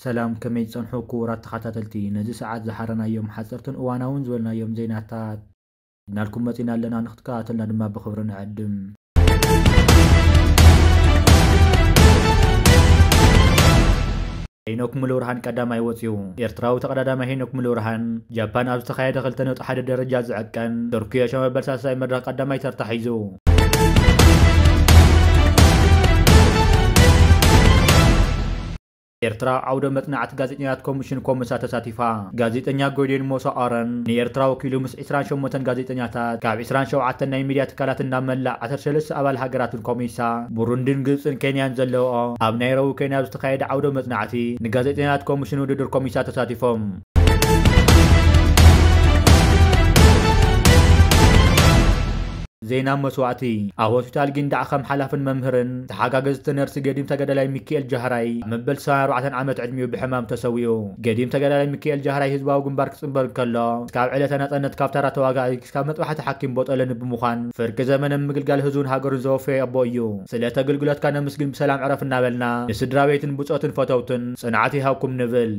ሰላም፣ ከመይ ትጸንሑ ክቡራት ተኸታተልቲ? ነዚ ሰዓት ዝሓረናዮም ሓጸርትን እዋናውን ዝበልናዮም ዜናታት ሒዝናልኩም መጺና ኣለና። ንክትከታተልና ድማ ብኽብሪ ንዕድም። ሄኖክ ሙሉብርሃን ቀዳማይ ወጺኡ። ኤርትራዊ ተቐዳዳማይ ሄኖክ ሙሉብርሃን፣ ጃፓን ኣብ ዝተኻየደ ክልተ ነጥቢ ሓደ ደረጃ ዝዕቀን ቶክዮ ሸመበል ሳልሳይ መድረኽ ቀዳማይ ተርታ ሒዙ። ኤርትራ ዓውደ መጽናዕቲ ጋዜጠኛታት ኮሚሽን ኮምሳ ተሳቲፋ። ጋዜጠኛ ጎይዴን ሞሳ ኣረን ንኤርትራ ወኪሉ ምስ ዕስራን ሸሞንተን ጋዜጠኛታት ካብ ዕስራን ሸውዓተን ናይ ሚድያ ትካላት እናመላእ ዓሰርተ ሰለስተ ኣባል ሃገራትን ኮሚሳ፣ ቡሩንዲን ግብጽን ኬንያን ዘለውኦ ኣብ ናይሮቢ ኬንያ ኣብ ዝተኻየደ ዓውደ መጽናዕቲ ንጋዜጠኛታት ኮሚሽን ውድድር ኮሚሳ ተሳቲፎም። ዜና መስዋእቲ። ኣብ ሆስፒታል ጊንዳዕ ከም ሓላፍን መምህርን ተሓጋገዝቲ ነርሲ ገዲም ተጋዳላይ ሚካኤል ጃህራይ ኣብ መበል ሰብዓን ኣርባዕተን ዓመት ዕድሚኡ ብሕማም ተሰዊኡ። ገዲም ተጋዳላይ ሚካኤል ጃህራይ ህዝባዊ ግንባር ክጽንበር እንከሎ፣ እስካብ ዕለተ ናጽነት ካብ ተራ ተዋጋኢ እስካብ መጥባሕቲ ሓኪም ቦጠለኒ ብምዃን ፍርቂ ዘመነ ምግልጋል ህዝቡን ሃገሩን ዘወፈየ ኣቦ እዩ። ስለ እቲ ኣገልግሎትካ ነመስግን፣ ብሰላም ዕረፍ እናበልና ንስድራ ቤትን ብጾትን ፈተውትን ጽንዓት ይሃብኩም ንብል።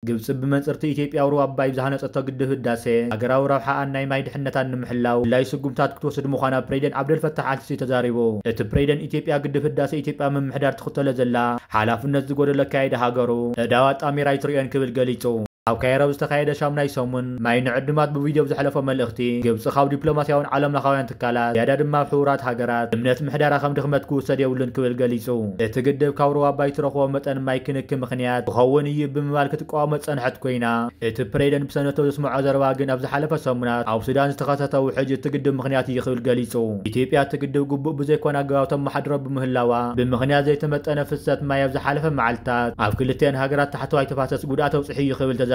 ግብጺ ብመንጽርቲ ኢትዮጵያ ኣብ ሩባ ኣባይ ብዝሃነጸቶ ግድብ ህዳሴ ሃገራዊ ረብሓኣን ናይ ማይ ድሕነታን ንምሕላው ድላዩ ስጉምታት ክትወስድ ምዃና ፕሬዚደንት ዓብደልፈታሕ ኣልሲሲ ተዛሪቡ። እቲ ፕሬዚደንት ኢትዮጵያ ግድብ ህዳሴ ኢትዮጵያ ምምሕዳር ትኽተሎ ዘላ ሓላፍነት ዝጎደሎ ኣካይዳ ሃገሩ ኣእዳዋ ኣጣሚራ ኣይትርእዮን ክብል ገሊጹ። ኣብ ካይሮ ዝተኻየደ ሻሙናይ ሰሙን ማይ ንዕዱማት ብቪድዮ ብዘሕለፎ መልእኽቲ፣ ግብጺ ካብ ዲፕሎማስያውን ዓለምለኻውያን ትካላት፣ ዝያዳ ድማ ኣብ ሕቡራት ሃገራት እምነት ምሕዳራ ከም ድኽመት ክውሰድ የብሉን ክብል ገሊጹ። እቲ ግድብ ካብ ሩባ ኣባይ ትረኽቦ መጠን ማይ ክንኪ ምኽንያት ክኸውን እዩ ብምባል ክትቃወሞ ዝጸንሐት ኮይና፣ እቲ ፕሬዚደንት ብሰነቶ ዘስምዖ ዘረባ ግን ኣብ ዝሓለፈ ሰሙናት ኣብ ሱዳን ዝተኸሰተ ውሕጅ እቲ ግድብ ምኽንያት እዩ ክብል ገሊጹ። ኢትዮጵያ እቲ ግድብ ግቡእ ብዘይኮነ ኣገባብ ተመሓድሮ ብምህላዋ፣ ብምኽንያት ዘይተመጠነ ፍሰት ማይ ኣብ ዝሓለፈ መዓልታት ኣብ ክልቲአን ሃገራት ታሕተዋይ ተፋሰስ ጉድኣት ኣብጺሑ እዩ ክብል ተዛሪቡ።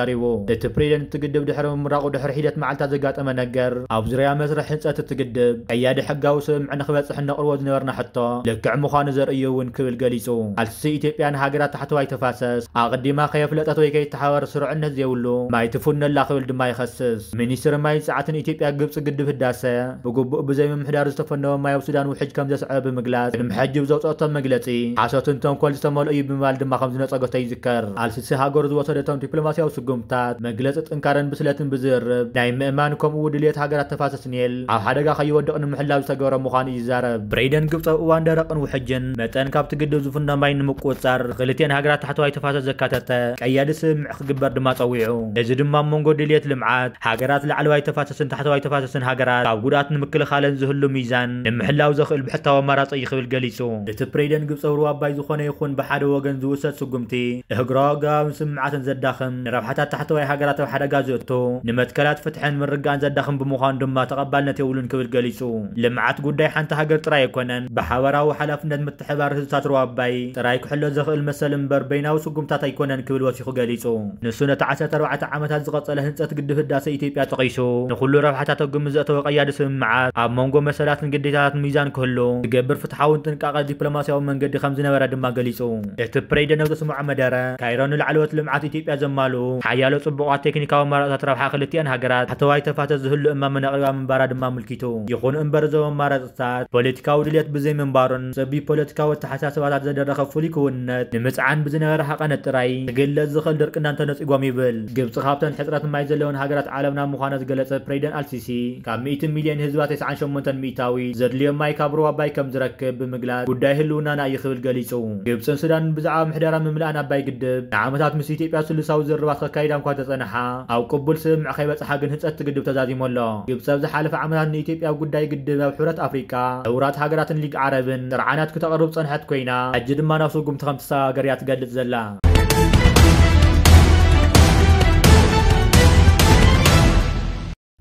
እቲ ፕሬዚደንት እቲ ግድብ ድሕሪ ምምራቑ ድሕሪ ሒደት መዓልታት ዘጋጠመ ነገር ኣብ ዙርያ መስርሕ ህንጸት እቲ ግድብ ቀያዲ ሕጋዊ ስምምዕ ንኽበጽሕ ነቕርቦ ዝነበርና ሕቶ ልክዕ ምዃኑ ዘርኢ እዩ እውን ክብል ገሊጹ። ኣልሲሲ ኢትዮጵያ ንሃገራት ታሕተዋይ ተፋሰስ ኣቐዲማ ከየፍለጠት ወይ ከይተሓባበረት ስሩዕነት ዘይብሉ ማይ ትፉነላ ክብል ድማ ይኸስስ። ሚኒስትሪ ማይን ጸዓትን ኢትዮጵያ ግብጺ ግድብ ህዳሰ ብግቡእ ብዘይምምሕዳሩ ዝተፈነወ ማይ ኣብ ሱዳን ውሕጅ ከም ዘስዐበ ብምግላጽ፣ ቅድሚ ሕጂ ብዘውጸኦቶ መግለጺ ሓሶትን ተንኮል ዝተመልኦ እዩ ብምባል ድማ ከም ዝነጸገቶ ይዝከር። ኣልሲሲ ሃገሩ ዝወሰደቶም ዲፕሎማስያዊ ስጉምታት መግለጺ ጥንካረን ብስለትን ብዝርብ ናይ ምእማን ከምኡ ድልየት ሃገራት ተፋሰስ ኒል ኣብ ሓደጋ ከይወድቕ ንምሕላው ዝተገብረ ምዃኑ ይዛረብ። ፕሬዚደንት ግብጺ ኣብ እዋን ደረቕን ውሕጅን መጠን ካብቲ ግድብ ዝፍኖ ማይ ንምቁጽጻር ክልቲአን ሃገራት ታሕተዋይ ተፋሰስ ዘካተተ ቀያዲ ስምምዕ ክግበር ድማ ጸዊዑ። እዚ ድማ ኣብ መንጎ ድልየት ልምዓት ሃገራት ላዕለዋይ ተፋሰስን ታሕተዋይ ተፋሰስን ሃገራት ካብ ጉድኣት ንምክልኻለን ዝህሉ ሚዛን ንምሕላው ዘኽእል ብሕታዊ ኣማራጺ እዩ ክብል ገሊጹ። እቲ ፕሬዚደንት ግብጺ ኣብ ሩባ ኣባይ ዝኾነ ይኹን ብሓደ ወገን ዝውሰድ ስጉምቲ እህግራዊ ኣገባብን ስምምዓትን ዘዳኽም፣ ንረብሓታት ታሕተዋይ ሃገራት ኣብ ሓደጋ ዘእቱ፣ ንመትከላት ፍትሕን ምርግጋእን ዘዳኽም ብምዃኑ ድማ ተቐባልነት የብሉን ክብል ገሊጹ። ልምዓት ጉዳይ ሓንቲ ሃገር ጥራይ ኣይኮነን፣ ብሓበራዊ ሓላፍነት ምትሕብባር ህዝብታት ሩባ ኣባይ ጥራይ ክሕሎ ዘኽእል መሰል እምበር በይናዊ ስጉምታት ኣይኮነን ክብል ወሲኹ ገሊጹ። ንሱ ነቲ ዓሰርተ ኣርባዕተ ዓመታት ዝቐጸለ ህንጸት ግድብ ህዳሰ ኢትዮጵያ ጠቒሱ፣ ንኹሉ ረብሓታት ኣብ ግምት ዘእተወ ቀያዲ ስምምዓት ኣብ መንጎ መሰላትን ግዴታታትን ሚዛን ክህሉ ዝገብር ፍትሓውን ጥንቃቐ ዲፕሎማስያዊ መንገዲ ከም ዝነበረ ድማ ገሊጹ። እቲ ፕሬዚደንት ኣብ ዘስምዖ መደረ፣ ካይሮ ንላዕለዎት ልምዓት ኢትዮጵያ ዘማልኡ ሓያሎ ጽቡቓት ቴክኒካዊ ኣማራጽታት ረብሓ ክልቲኣን ሃገራት ታሕተዋይ ተፋሰስ ዝህሉ እማመን ኣቕሪባ ምንባራ ድማ ኣመልኪቱ። ይኹን እምበር እዞም ኣማራጽታት ፖለቲካዊ ድልየት ብዘይምንባሩን ሰብ ብፖለቲካዊ ኣተሓሳስባታት ዘደረኸ ፍሉይ ክውንነት ንምጽዓን ብዝነበረ ሃቐነት ጥራይ ክግለጽ ዝኽእል ድርቅና እንተነጺጎም ይብል። ግብጺ ካብተን ሕጽረት ማይ ዘለወን ሃገራት ዓለምና ምዃና ዝገለጸ ፕሬዚደንት ኣልሲሲ፣ ካብ ሚእቲ ሚልዮን ህዝባ ተስዓን ሸሞንተን ሚእታዊ ዘድልዮ ማይ ካብ ሩባ ኣባይ ከም ዝረክብ ብምግላጽ፣ ጉዳይ ህልውናና እዩ ክብል ገሊጹ። ግብጽን ሱዳንን ብዛዕባ ምሕደራ ምምላእን ኣባይ ግድብ ንዓመታት ምስ ኢትዮጵያ ስሉሳዊ ዝርርባት ከካይዳ እንኳ ተጸንሓ፣ ኣብ ቅቡል ስምምዕ ከይበጽሓ ግን ህንጸት እቲ ግድብ ተዛዚሙ ኣሎ። ግብጺ ኣብ ዝሓለፈ ዓመታት ንኢትዮጵያ ኣብ ጉዳይ ግድብ ናብ ሕብረት ኣፍሪቃ፣ ሕቡራት ሃገራትን ሊግ ዓረብን ጥርዓናት ክተቕርብ ጸንሐት ኮይና፣ ሕጂ ድማ ናብ ስጉምቲ ከም ትሰጋገር እያ ትገልጽ ዘላ።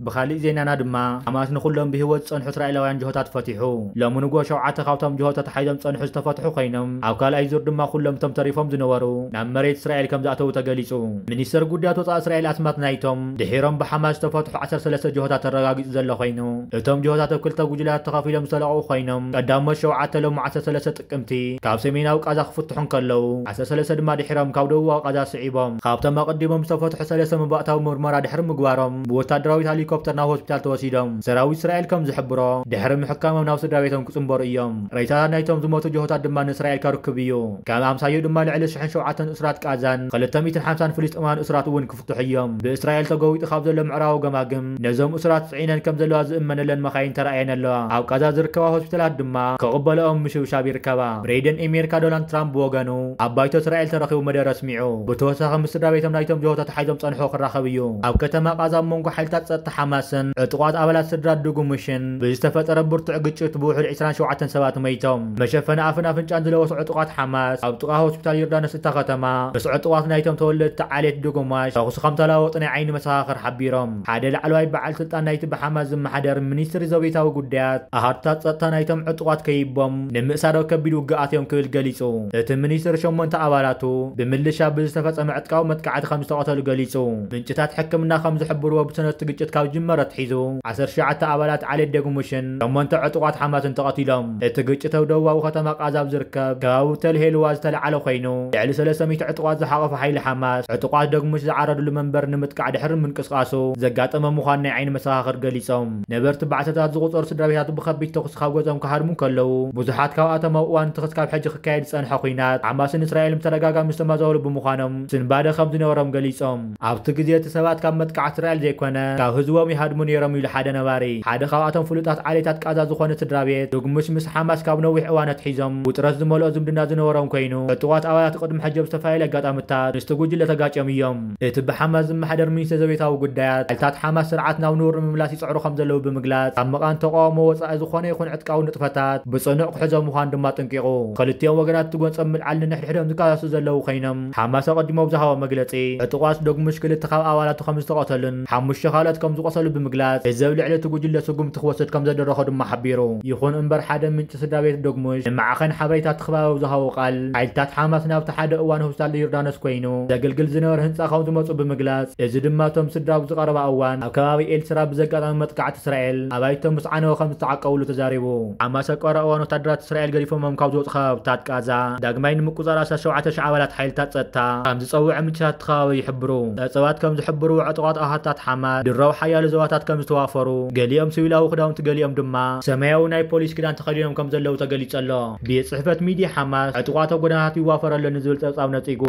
ብኻሊእ ዜናና ድማ፣ ሓማስ ንኹሎም ብህይወት ዝጸንሑ እስራኤላውያን ጅሆታት ፈቲሑ። ሎሚ ንግሆ ሸውዓተ ካብቶም ጅሆ ተታሒዞም ዝጸንሑ ዝተፈትሑ ኮይኖም፣ ኣብ ካልኣይ ዙር ድማ ኩሎም እቶም ተሪፎም ዝነበሩ ናብ መሬት እስራኤል ከም ዝኣተዉ ተገሊጹ። ሚኒስተር ጉዳያት ወጻኢ እስራኤል ኣስማት ናይቶም ድሒሮም ብሓማስ ዝተፈትሑ ዓሰርተ ሰለስተ ጅሆታት ተረጋጊጹ ዘሎ ኮይኑ፣ እቶም ጅሆታት ኣብ ክልተ ጉጅላት ተኸፊሎም ዝተለቐቑ ኮይኖም፣ ቀዳሞት ሸውዓተ ሎሚ ዓሰርተ ሰለስተ ጥቅምቲ ካብ ሰሜናዊ ቃዛ ክፍትሑ እንከለዉ፣ ዓሰርተ ሰለስተ ድማ ድሒሮም ካብ ደቡባዊ ቃዛ ስዒቦም። ካብቶም ኣቐዲሞም ዝተፈትሑ ሰለስተ መባእታዊ ምርመራ ድሕሪ ምግባሮም፣ ብወታደራዊ ታሊኮ ብሄሊኮፕተር ናብ ሆስፒታል ተወሲዶም። ሰራዊት እስራኤል ከም ዝሕብሮ፣ ድሕሪ ምሕካሞም ናብ ስድራ ቤቶም ክጽንበሩ እዮም። ሬሳታት ናይቶም ዝሞቱ ጅሆታት ድማ ንእስራኤል ከርክብ እዩ። ከም ኣምሳዮ ድማ ልዕሊ ሽሕን ሸውዓተን እሱራት ቃዛን ክልተ ሚእትን ሓምሳን ፍልስጤማውያን እሱራት እውን ክፍትሑ እዮም። ብእስራኤል ተጎቢጡ ካብ ዘሎ ምዕራባዊ ገማግም ነዞም እሱራት ጽዒነን ከም ዘለዋ ዝእመነለን መኻይን ተራእየን ኣለዋ። ኣብ ቃዛ ዝርከባ ሆስፒታላት ድማ ክቕበልኦም ምሽብሻብ ይርከባ። ፕሬዚደንት ኣሜሪካ ዶናልድ ትራምፕ ብወገኑ ኣብ ባይቶ እስራኤል ተረኺቡ መደረ ኣስሚዑ። ብተወሳኺ ምስ ስድራ ቤቶም ናይቶም ጅሆታት ተታሒዞም ጸንሑ ክራኸብ እዩ። ኣብ ከተማ ቃዛ ኣብ መንጎ ሓይልታት ጸጥታ ሓማስን ዕጡቓት ኣባላት ስድራ ድጉምሽን ብዝተፈጠረ ብርቱዕ ግጭት ብውሑድ ዕስራን ሸውዓተን ሰባት መይቶም። መሸፈኒ ኣፍን ኣፍንጫን ዝለበሱ ዕጡቓት ሓማስ ኣብ ጥቓ ሆስፒታል ዮርዳኖስ እታ ከተማ ምስ ዕጡቓት ናይቶም ተወለድቲ ዓሌት ድጉማሽ ተኹሲ ከም ተለዋወጡ ናይ ዓይኒ መሰኻኽር ሓቢሮም። ሓደ ላዕለዋይ በዓል ስልጣን ናይቲ ብሓማስ ዝመሓደር ሚኒስትሪ ዘቤታዊ ጉዳያት ኣሃዱታት ጸጥታ ናይቶም ዕጡቓት ከይቦም ንምእሳዶ ከቢድ ውግኣት እዮም ክብል ገሊጹ። እቲ ሚኒስትር ሸሞንተ ኣባላቱ ብምልሻ ብዝተፈጸመ ዕጥቃዊ መጥቃዕቲ ከም ዝተቐተሉ ገሊጹ። ምንጭታት ሕክምና ከም ዝሕብርዎ ብሰነድቲ ግጭት ካብ ዝጅመር ኣትሒዙ ዓሰርተ ትሽዓተ ኣባላት ዓሌት ደጉምሽን ሸሞንተ ዕጡቓት ሓማስን ተቐቲሎም። እቲ ግጭት ኣብ ደቡባዊ ከተማ ቃዛ ኣብ ዝርከብ ከባቢ ተል ሄልዋ ዝተለዓለ ኮይኑ ልዕሊ ሰለስተ ሚእቲ ዕጡቓት ዝሓቖፈ ሓይሊ ሓማስ ዕጡቓት ደጉምሽ ዝዓረዱሉ መንበር ንምጥቃዕ ድሕሪ ምንቅስቃሱ ዘጋጠመ ምዃኑ ናይ ዓይኒ መሰኻኽር ገሊጾም። ነበርቲ ባዕሰታት ዝቑጸሩ ስድራ ቤታት ብኸቢድ ተኹሲ ካብ ገዝኦም ክሃድሙ ከለዉ ብዙሓት ካብኣቶም ኣብ እዋን እቲ ክስካብ ሕጂ ክካየድ ዝጸንሐ ኲናት ሓማስን እስራኤልን ብተደጋጋሚ ዝተመዛበሉ ብምዃኖም ስንባደ ከም ዝነበሮም ገሊጾም። ኣብቲ ግዜ እቲ ሰባት ካብ መጥቃዕቲ እስራኤል ዘይኮነ ካብ ህዝቦም ይሃድሙ ነይሮም ኢሉ ሓደ ነባሪ። ሓደ ካብኣቶም ፍሉጣት ዓሌታት ቃዛ ዝኾነ ስድራ ቤት ድጉምሽ ምስ ሓማስ ካብ ነዊሕ እዋን ኣትሒዞም ውጥረት ዝመልኦ ዝምድና ዝነበሮም ኮይኑ ዕጡቓት ኣባላት ቅድሚ ሕጂ ኣብ ዝተፈላለዩ ኣጋጣሚታት ምስቲ ጉጅለ ተጋጭዮም እዮም። እቲ ብሓማስ ዝመሓደር ሚኒስትሪ ዘቤታዊ ጉዳያት ሓይልታት ሓማስ ስርዓት ናብ ንቡር ንምምላስ ይጽዕሩ ከም ዘለዉ ብምግላጽ ካብ መቓን ተቃውሞ ወጻኢ ዝኾነ ይኹን ዕጥቃዊ ንጥፈታት ብጽኑዕ ክሕዞ ምዃኑ ድማ ኣጠንቂቑ። ክልቲኦም ወገናት እቲ ጎንጸ ምልዓል ንንሕድሕዶም ዝቃለሱ ዘለዉ ኮይኖም ሓማስ ኣቐዲሙ ኣብ ዝሃቦ መግለጺ ዕጡቓት ደጉምሽ ክልተ ካብ ኣባላቱ ከም ዝተቐተሉን ሓሙሽተ ካልኦት ከም ዝቆሰሉ ብምግላጽ እዚ ኣብ ልዕሊ እቲ ጉጅለ ስጉምቲ ክወስድ ከም ዘደረኾ ድማ ሓቢሩ። ይኹን እምበር ሓደ ምንጪ ስድራ ቤት ደጉምሽ ንማዕኸን ሓበሬታ እቲ ከባቢ ኣብ ዝሃቦ ቃል ሓይልታት ሓማስ ናብቲ ሓደ እዋን ሆስፒታል ዮርዳኖስ ኮይኑ ዘገልግል ዝነበረ ህንጻ ከም ዝመጹ ብምግላጽ እዚ ድማ እቶም ስድራ ኣብ ዝቐረባ እዋን ኣብ ከባቢ ኤልስራ ብዘጋጠመ መጥቃዕቲ እስራኤል ኣባይቶም ምስ ዓነወ ከም ዝተዓቀብሉ ተዛሪቡ። ሓማስ ኣብ ቀረባ እዋን ወታደራት እስራኤል ገዲፎሞም ካብ ዝወጹ ከባብታት ቃዛ ዳግማይ ንምቁጻር ኣስታት ሸውዓተ ሽሕ ኣባላት ሓይልታት ጸጥታ ከም ዝጸውዐ ምንጭታት እቲ ከባቢ ይሕብሩ። ጸብጻባት ከም ዝሕብርዎ ዕጡቓት ኣሃታት ሓማስ ድራው ሓያሎ ዞባታት ከም ዝተዋፈሩ ገሊኦም ሲቪላዊ ክዳውንቲ ገሊኦም ድማ ሰማያዊ ናይ ፖሊስ ክዳን ተኸዲኖም ከም ዘለዉ ተገሊጹ ኣሎ። ቤት ጽሕፈት ሚድያ ሓማስ ዕጡቓት ኣብ ጎደናታት ይዋፈር ኣሎ ንዝብል ጸብጻብ ነጺጉ።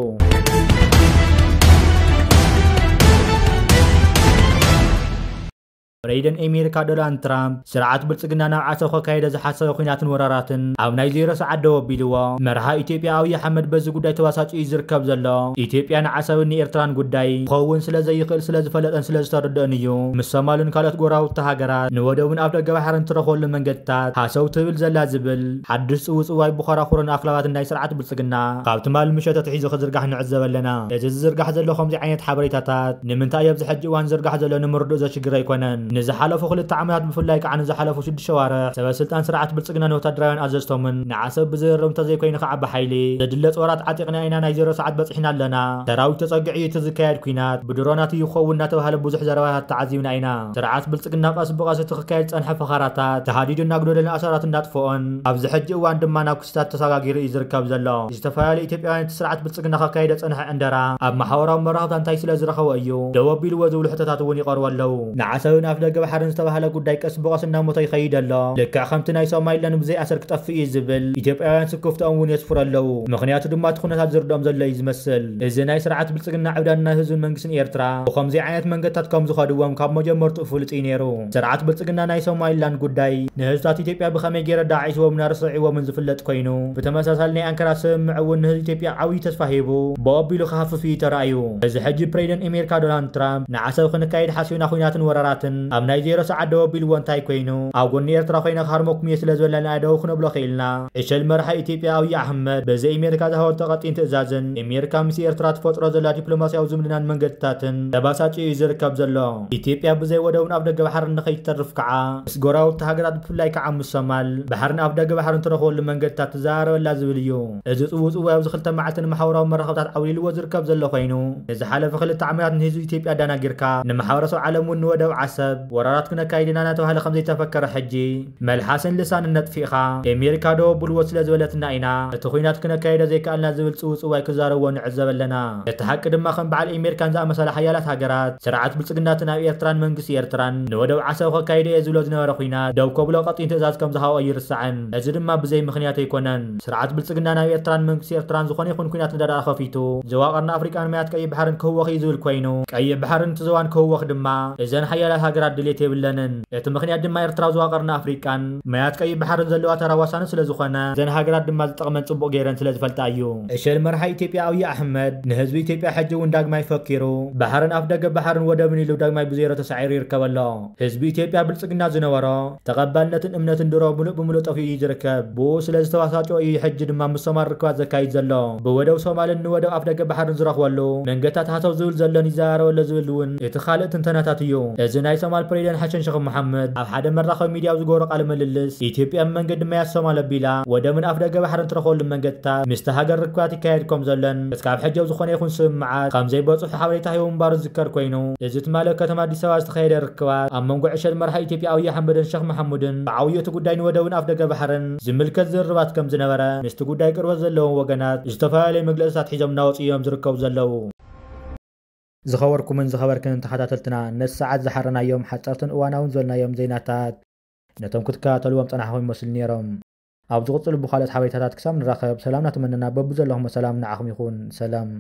ፕሬዚደንት ኣሜሪካ ዶናልድ ትራምፕ ስርዓት ብልጽግና ናብ ዓሰብ ከካየደ ዝሓሰበ ኲናትን ወራራትን ኣብ ናይ ዜሮ ሰዓት ደው ኣቢልዎ። መርሓ ኢትዮጵያ ኣብይ ኣሕመድ በዚ ጉዳይ ተባሳጭ እዩ ዝርከብ ዘሎ። ኢትዮጵያን ዓሰብን ንኤርትራን ጉዳይ ክኸውን ስለ ዘይኽእል ስለ ዝፈለጠን ስለ ዝተረደአን እዩ ምስ ሶማልን ካልኦት ጎረባብቲ ሃገራት ንወደብን ኣፍ ደገ ባሕርን ትረኽበሉ መንገድታት ሃሰው ትብል ዘላ ዝብል ሓድሽ ጽውጽዋይ ብኾራኹርን ኣኽላባትን ናይ ስርዓት ብልጽግና ካብ ትማል ምሸት ኣትሒዙ ክዝርጋሕ ንዕዘብ ኣለና። እዚ ዝዝርጋሕ ዘሎ ከምዚ ዓይነት ሓበሬታታት ንምንታይ ኣብዚ ሕጂ እዋን ዝዝርጋሕ ዘሎ ንምርድኡ ዘሽግር ኣይኮነን። ንዝሓለፉ ክልተ ዓመታት ብፍላይ ከዓ ንዝሓለፉ ሽዱሽተ ኣዋርሕ ሰበ ስልጣን ስርዓት ብልጽግናን ወታደራውያን ኣዘዝቶምን ንዓሰብ ብዝርርብ እንተዘይኮይኑ ከዓ ብሓይሊ ዘድለ ጾራት ዓጢቕና ኢና፣ ናይ ዜሮ ሰዓት በጺሕና ኣለና፣ ሰራዊት ተጸጊዑ እዩ እቲ ዝካየድ ኲናት፣ ብድሮናት እዩ ክኸውን እናተባህለ ብዙሕ ዘረባታት ተዓዚብና ኢና። ስርዓት ብልጽግና ቀስ ብቐስ እቲ ክካየድ ዝጸንሐ ፈኸራታት ተሃዲዱ እናግደደን ኣሰራት እናጥፍኦን ኣብዚ ሕጂ እዋን ድማ ናብ ክስታት ተሰጋጊሩ እዩ ዝርከብ ዘሎ። ዝተፈላለዩ ኢትዮጵያውያን እቲ ስርዓት ብልጽግና ከካየደ ጸንሐ ዕንደራ ኣብ ማሕበራዊ መራኸብታ እንታይ ስለ ዝረኸቦ እዩ ደው ኣቢልዎ ዝብሉ ሕቶታት እውን ይቐርቡ ኣለዉ። ንዓሰብን ኣፍ ደገ ባሕርን ዝተባህለ ጉዳይ ቀስ ብቐስ እናሞተ ይኸይድ ኣሎ። ልክዕ ከምቲ ናይ ሶማሊላንድ ብዘይ ኣሰር ክጠፍእ እዩ ዝብል ኢትዮጵያውያን ስክፍትኦም እውን የስፍሩ ኣለዉ። ምኽንያቱ ድማ እቲ ኩነታት ዝርድኦም ዘሎ እዩ ዝመስል። እዚ ናይ ስርዓት ብልጽግና ዕብዳን ናይ ህዝብን መንግስትን ኤርትራ ብኸምዚ ዓይነት መንገድታት ከም ዝኸድዎም ካብ መጀመርትኡ ፍሉጥ እዩ ነይሩ። ስርዓት ብልጽግና ናይ ሶማሊላንድ ጉዳይ ንህዝብታት ኢትዮጵያ ብኸመይ ገይረ ዳዒስዎምን ኣርስዒዎምን ዝፍለጥ ኮይኑ፣ ብተመሳሳሊ ናይ ኣንካራ ስምምዕ እውን ንህዝቢ ኢትዮጵያ ዓብዪ ተስፋ ሂቡ ብኦ ኣቢሉ ክሃፍፍ እዩ ተራእዩ። እዚ ሕጂ ፕሬዚደንት ኣሜሪካ ዶናልድ ትራምፕ ንዓሰብ ክንካይድ ሓሲብና ኲናትን ወራራትን ኣብ ናይ ዜሮ ሰዓት ደው ኣቢልዎ እንታይ ኮይኑ ኣብ ጎኒ ኤርትራ ኮይነ ክሃርመኩም እየ ስለ ዝበለና ደው ክነብሎ ክኢልና። ዕሸል መራሒ ኢትዮጵያ ኣብይ ኣሕመድ በዚ ኣሜሪካ ዝሃቦ ተቐጢን ትእዛዝን ኣሜሪካ ምስ ኤርትራ ትፈጥሮ ዘላ ዲፕሎማስያዊ ዝምድናን መንገድታትን ተባሳጭ እዩ ዝርከብ ዘሎ። ኢትዮጵያ ብዘይ ወደብን ኣፍ ደገ ባሕርን ንኸይትተርፍ ከዓ ምስ ጎረባብቲ ሃገራት ብፍላይ ከዓ ምስ ሶማል ባሕርን ኣፍ ደገ ባሕርን ትረኽበሉ መንገድታት ትዘራረበላ ዝብል እዩ። እዚ ጽውጽዋይ ኣብዚ ክልተ መዓልቲ ንማሕበራዊ መራኸብታት ዓውሊልዎ ዝርከብ ዘሎ ኮይኑ ንዝሓለፈ ክልተ ዓመታት ንህዝቢ ኢትዮጵያ ኣዳናጊርካ ንማሕበረሰብ ዓለም እውን ንወደብ ዓሰብ ወራራት ክነካይድ ኢና እናተባህለ ከም ዘይተፈከረ ሕጂ፣ መልሓስን ልሳንን ነጥፊእኻ፣ ኣሜሪካ ደው ኣብልዎ ስለ ዝበለትና ኢና እቲ ኹናት ክነካይዶ ዘይከኣልና ዝብል ጽውጽዋይ ክዛረብዎ ንዕዘብ ኣለና። እቲ ሓቂ ድማ ከም በዓል ኣሜሪካን ዝኣመሰላ ሓያላት ሃገራት፣ ስርዓት ብልጽግናትን ኣብ ኤርትራን መንግስቲ ኤርትራን ንወደብ ዓሰብ ከካይዶ እየ ዝብሎ ዝነበረ ኹናት ደው ከብሎ ቀጢን ትእዛዝ ከም ዝሃቦ ኣይርሳዕን። እዚ ድማ ብዘይ ምኽንያት ኣይኮነን። ስርዓት ብልጽግና ናብ ኤርትራን መንግስቲ ኤርትራን ዝኾነ ይኹን ኲናት ንዳዳ ከፊቱ፣ ዘዋቐርና ኣፍሪቃን ማያት ቀይሕ ባሕርን ክህወኽ እዩ ዝብል ኮይኑ፣ ቀይሕ ባሕርን እቲ ዞባን ክህወኽ ድማ እዘን ሓያላት ሃገራት ድሌት የብለንን። እቲ ምኽንያት ድማ ኤርትራ ዘዋቐርና ኣፍሪቃን ማያት ቀይሕ ባሕርን ዘለዋ ተራ ዋሳኒ ስለ ዝኾነ፣ እዘን ሃገራት ድማ ዝጠቕመን ጽቡቕ ገይረን ስለ ዝፈልጣ እዩ። ዕሸል መርሓ ኢትዮጵያ ኣብይ ኣሕመድ ንህዝቢ ኢትዮጵያ ሕጂ እውን ዳግማይ ፈኪሩ፣ ባሕርን ኣፍ ደገ ባሕርን ወደብን ኢሉ ዳግማይ ብዜሮ ተሳዒሩ ይርከብ ኣሎ። ህዝቢ ኢትዮጵያ ብልጽግና ዝነበሮ ተቐባልነትን እምነትን ድሮ ምሉእ ብምሉእ ጠፊኡ እዩ ዝርከብ። ብኡ ስለ ዝተባሳጨ እዩ ሕጂ ድማ ምስ ሶማል ርክባት ዘካይድ ዘሎ። ብወደብ ሶማልን ንወደብ ኣፍ ደገ ባሕርን ዝረኽበሉ መንገድታት ሃሰው ዝብል ዘሎን ይዘራረበሎ ዝብል እውን እቲ ካልእ ትንተናታት እዩ። እዚ ናይ ሶማል ፕሬዚደንት ሓሰን ሸኽ መሓመድ ኣብ ሓደ መራኸቢ ሚዲያ ኣብ ዝገበሮ ቃለ ምልልስ፣ ኢትዮጵያ ብመንገዲ ማያት ሶማል ኣቢላ ወደብን ኣፍ ደገ ባሕርን ትረኽበሉ መንገድታት ምስቲ ሃገር ርክባት ይካየድ ከም ዘሎን እስካብ ሕጂ ኣብ ዝኾነ ይኹን ስምምዓት ከም ዘይበጽሑ ሓበሬታ ሂቡ ምንባሩ ዝዝከር ኮይኑ፣ እዚ ትማሊ ኣብ ከተማ ኣዲስ ኣበባ ዝተኻየደ ርክባት ኣብ መንጎ ዕሸል መራሒ ኢትዮጵያ ኣብይ ኣሕመድን ሸኽ መሓሙድን ብዓብዩ እቲ ጉዳይ ንወደብን ኣፍ ደገ ባሕርን ዝምልከት ዝርርባት ከም ዝነበረ ምስቲ ጉዳይ ቅርበት ዘለዎም ወገናት ዝተፈላለዩ መግለጽታት ሒዞም እናወጹ እዮም ዝርከቡ ዘለዉ። ዝኸበርኩምን ዝኸበርክንን ተኸታተልትና፣ ነቲ ሰዓት ዝሓረናዮም ሓጸርትን እዋናውን ዝበልናዮም ዜናታት ነቶም ክትከታተልዎም ጸናሕኹም ይመስሉ ነይሮም። ኣብ ዝቕጽሉ ብኻልኦት ሓበሬታታት ክሳብ ንራኸብ፣ ሰላም እናተመነና በብዘለኹሞ ሰላም ንዓኹም ይኹን። ሰላም።